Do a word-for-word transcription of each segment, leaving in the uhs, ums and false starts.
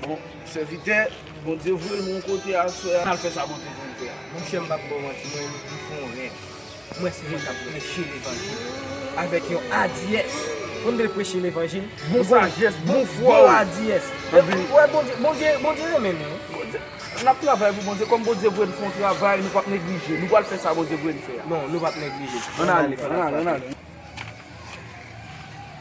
Bon, sèvitè, Bondye voye m yon kote aswè a. N al fè sa Bondye voye m fè a. Monchè, m p ap ba w manti, mwen menm, m fè yon rèv. Mwen se moun k ap preche levanjil avèk yon adiyès. Ou konn de preche levanjil? Bon sajès, bon fwa. Bon adiyès. Epi, wè, Bondye, Bondye, Bondye renmen nou. N ap travay pou Bondye. Kòm Bondye voye n fè yon travay, nou p ap neglije. Nou pral fè sa Bondye voye n fè a. Non, nou p ap neglije. Ann ale, ann ale, ann ale.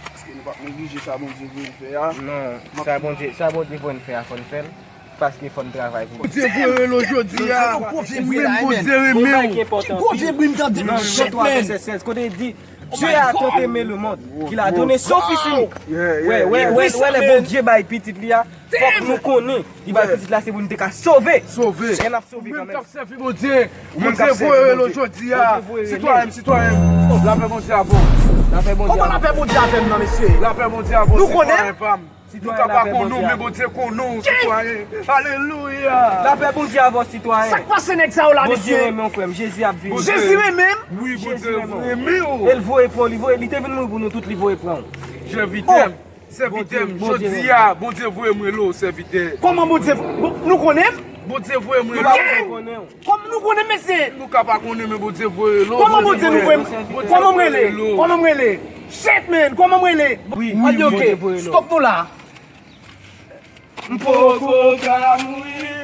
Paske nou p ap neglije sa Bondye voye n fè a. Non, sa Bondye, sa Bondye voye n fè a, fò n fè l. Paske fò n travay pou Bondye voye l jodi a. Ou menm Bondye renmen w. Ki gwo vye bri m tande nan chèt, men. Kote li di, Dieu a tant aimé le monde, qu'il a donné son fils unique. Wè, wè, wè, wè, lè Bondye bay pitit li a, fòk nou konnen li bay pitit la se pou nou te ka sove. Sove. E n ap sove kanmenm. Sèvi Bondye. Bondye voye l jodi a. Sitwayen m, sitwayen m. Lapè Bondye avè w. Lapè Bondye avè w. Kòman lapè Bondye avè m nan, mesye? Lapè Bondye avè w, sitwayen pa m. Nou ka pa konnen w, men Bondye konnen w, sitwayen. Alelouya. Lapè Bondye avè w, sitwayen. Sa k pase nèg sa yo la, mesye? Bondye renmen w, frè m. Jezi ap vini. Jezi renmen m? Wi, Bondye renmen w. E l voye pou li, voye, li te vin mouri pou nou tout, li voye pran w. Sèvitè m, sèvitè m, jodi a, Bondye voye m rele w, sèvitè. Kòman Bondye? Nou konnen m? Bondye voye m rele w. Kòman nou konnen m, mesye? Nou ka pa konnen, men Bondye voye l. Kòman Bondye nou voye m? Kòman m rele? Kòman m rele? Shit, man, kòman m rele? Wi, ok, stop nou la. M poko ka mouri.